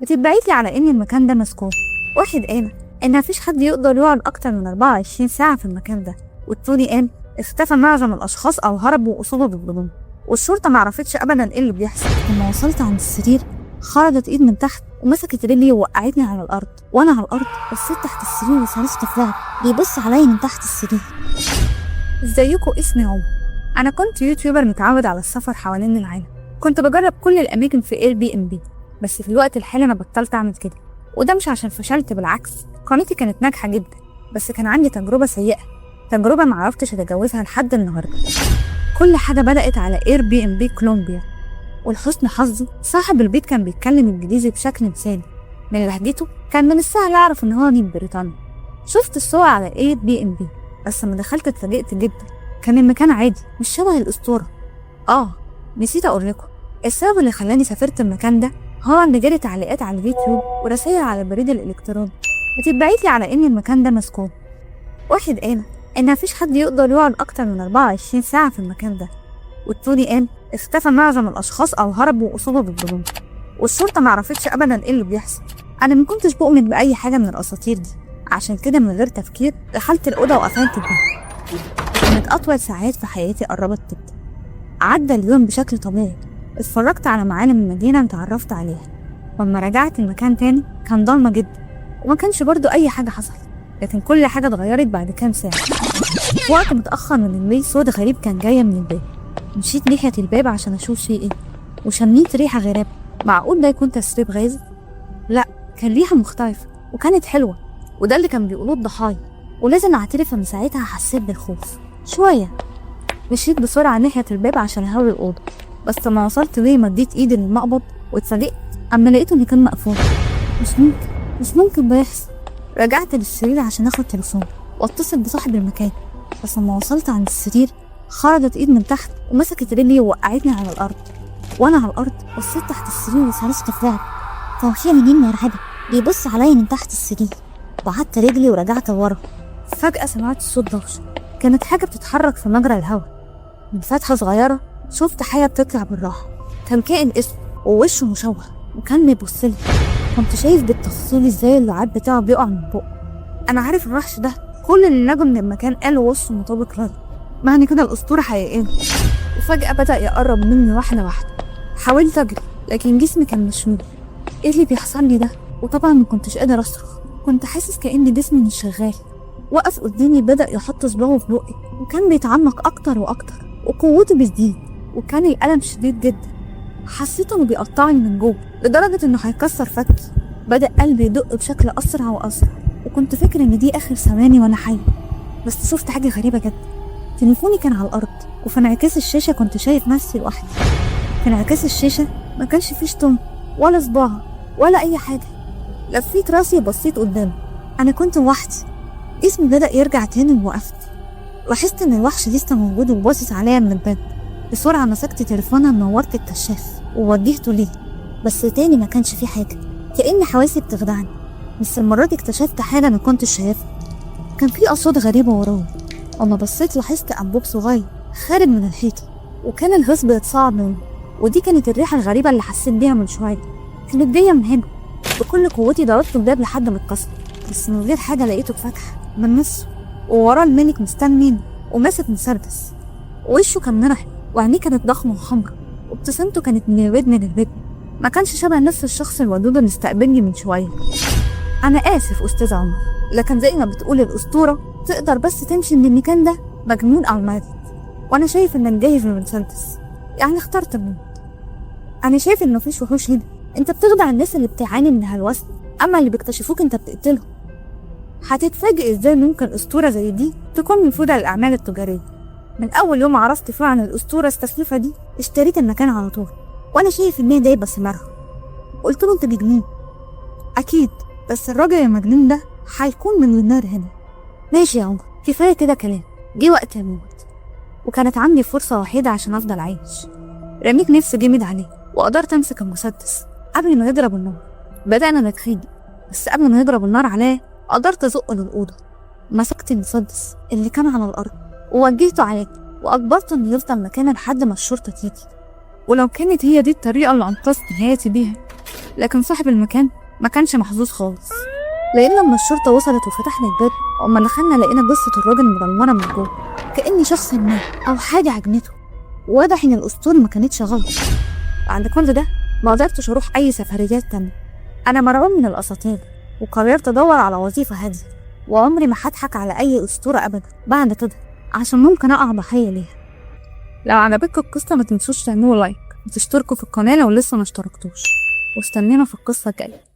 بتتبعت لي على ان المكان ده مسكون. واحد قال ان مفيش حد يقدر يقعد اكتر من 24 ساعة في المكان ده، والتاني قال اختفى معظم الاشخاص او هربوا واصيبوا بالجنون، والشرطة معرفتش ابدا ايه اللي بيحصل. لما وصلت عند السرير خرجت ايد من تحت ومسكت رجلي ووقعتني على الارض، وانا على الارض بصيت تحت السرير وصرخت في رعب بيبص عليا من تحت السرير. ازيكم، اسمي عمر. انا كنت YouTuber متعود على السفر حوالين العالم، كنت بجرب كل الاماكن في Airbnb، بس في الوقت الحالي انا بطلت اعمل كده، وده مش عشان فشلت، بالعكس قناتي كانت ناجحة جدا، بس كان عندي تجربه سيئه، تجربه معرفتش اتجاوزها لحد النهارده. كل حاجة بدات على Airbnb كولومبيا، ولحسن حظي صاحب البيت كان بيتكلم انجليزي بشكل مثالي، من لهجته كان من السهل اعرف ان هو من بريطانيا. شفت الصور على Airbnb، بس لما دخلت اتفاجئت جدا، كان المكان عادي مش شبه الاسطورة. نسيت اقول لكم السبب اللي خلاني سافرت المكان ده هو ان جالي تعليقات على اليوتيوب ورسائل على البريد الالكتروني بتتبعت لي على ان المكان ده مسكون. واحد قال ان مفيش حد يقدر يقعد اكتر من 24 ساعة في المكان ده، والتاني قال اختفى معظم الاشخاص او هربوا واصيبوا بالجنون، والشرطة معرفتش ابدا ايه اللي بيحصل. انا ما كنتش بؤمن باي حاجة من الاساطير دي، عشان كده من غير تفكير دخلت الاوضة وقفلت الباب. كانت اطول ساعات في حياتي قربت تبدا. عدى اليوم بشكل طبيعي، اتفرجت على معالم المدينة اتعرفت عليها. لما رجعت المكان تاني كان ضلمة جدا وما كانش برضو أي حاجة حصلت، لكن كل حاجة اتغيرت بعد كام ساعة. في وقت متأخر من الليل صوت غريب كان جاي من الباب. مشيت ناحية الباب عشان أشوف فيه إيه، وشميت ريحة غريبة. معقول ده يكون تسريب غاز؟ لا، كان ريحة مختلفة وكانت حلوة، وده اللي كان بيقولوه الضحايا. ولازم أعترف إن ساعتها حسيت بالخوف شوية. مشيت بسرعة ناحية الباب عشان أهوي الأوضة، بس لما وصلت ليه مديت ايدي للمقبض واتفاجئت اما لقيته انه كان مقفول. مش ممكن، مش ممكن ده يحصل. رجعت للسرير عشان اخد تليفون واتصل بصاحب المكان، بس لما وصلت عند السرير خرجت ايد من تحت ومسكت رجلي ووقعتني على الارض، وانا على الارض بصيت تحت السرير وصرخت في رعب. فوحية منين مرعبة بيبص عليا من تحت السرير. بعدت رجلي ورجعت لورا. فجأة سمعت صوت دوشة، كانت حاجة بتتحرك في مجرى الهواء. من فتحة صغيرة شفت حاجة بتطلع بالراحة، كان كائن اسود ووشه مشوه وكان بيبصلي. كنت شايف بالتفصيل ازاي اللعاب بتاعه بيقع من بقه. انا عارف الوحش ده، كل اللي نجوا من المكان قالوا وصفه مطابق له، معنى كده الاسطورة حقيقية. وفجأة بدأ يقرب مني واحدة واحدة. حاولت اجري لكن جسمي كان مشلول. ايه اللي بيحصل لي ده؟ وطبعا ما كنتش قادر اصرخ، كنت حاسس كأن جسمي مش شغال. وقف قدامي، بدأ يحط صباعه في بقي وكان بيتعمق أكتر وأكتر وقوته بتزيد، وكان الألم شديد جدا. حسيت إنه بيقطعني من جوه لدرجة إنه هيكسر فكي. بدأ قلبي يدق بشكل أسرع وأسرع، وكنت فاكر إن دي آخر ثواني وأنا حي. بس شفت حاجة غريبة جدا، تليفوني كان على الأرض، وفي انعكاس الشاشة كنت شايف نفسي لوحدي. في انعكاس الشاشة ما كانش فيه شتم ولا صباع ولا أي حاجة. لفيت راسي وبصيت قدامي، أنا كنت لوحدي. جسمي بدأ يرجع تاني ووقفت. لاحظت إن الوحش لسه موجود وباصص عليا من الباب. بسرعة مسكت تليفونها، نورت الكشاف ووجهته ليه، بس تاني ما كانش فيه حاجة، كأن حواسي بتخدعني. بس المرة دي اكتشفت حاجة ما كنتش شايفها، كان في أصوات غريبة ورايا. وأما بصيت لاحظت أنبوب صغير خارج من الحيطة، وكان الغاز بيتصاعد منه، ودي كانت الريحة الغريبة اللي حسيت بيها من شوية، كانت جاية من هنا. بكل قوتي ضربت الباب لحد ما اتكسر، بس من غير حاجة لقيته اتفتح من نصه، ووراه الملك مستني وماسك مسدس. وشه كان مرح وعينيه كانت ضخمة وحمرا، وابتسامته كانت من الودن للودن. ما كانش شبه نفس الشخص الودود اللي استقبلني من شوية. أنا آسف أستاذ عمر، لكن زي ما بتقول الأسطورة تقدر بس تمشي من المكان ده مجنون أو ميت، وأنا شايف إنك جاهز من المسدس، يعني اخترت الموت. أنا شايف إن مفيش وحوش هنا، أنت بتخدع الناس اللي بتعاني من الهلوسة، أما اللي بيكتشفوك أنت بتقتلهم. هتتفاجئ إزاي ممكن أسطورة زي دي تكون منفوذة للأعمال التجارية. من أول يوم عرفت فيه عن الأسطورة السخيفة دي اشتريت المكان على طول، وأنا شايف إن هي جايبة ثمارها. قلت له أنت مجنون. أكيد، بس الراجل المجنون ده هيكون من النار هنا. ماشي يا عمر، كفاية كده كلام، جه وقت الموت، وكانت عندي فرصة وحيدة عشان أفضل عايش. رميت نفسي جامد عليه وقدرت أمسك المسدس قبل ما يضرب النار. بدأنا نتخانق، بس قبل ما يضرب النار عليا قدرت أزقه للأوضة. مسكت المسدس اللي كان على الأرض ووجهته عليه وأجبرته إنه يفضل مكانه لحد ما الشرطة تيجي. ولو كانت هي دي الطريقة اللي أنقذت حياتي بيها لكن صاحب المكان ما كانش محظوظ خالص، لأن لما الشرطة وصلت وفتحنا الباب أما دخلنا لقينا جثة الراجل مدمرة من جوه، كأن شخص ما أو حاجة عجنته. واضح إن الأسطورة ما كانتش غلط. بعد كل ده ما قدرتش أروح أي سفريات تانية. أنا مرعوب من الأساطير وقررت أدور على وظيفة هادية، وعمري ما هضحك على أي أسطورة أبدا بعد كده، عشان ممكن أقع ضحية ليها. لو عجبتكم القصة ما تنسوش تعملوا لايك وتشتركوا في القناة لو لسه ما اشتركتوش، واستنونا في القصة الجاية.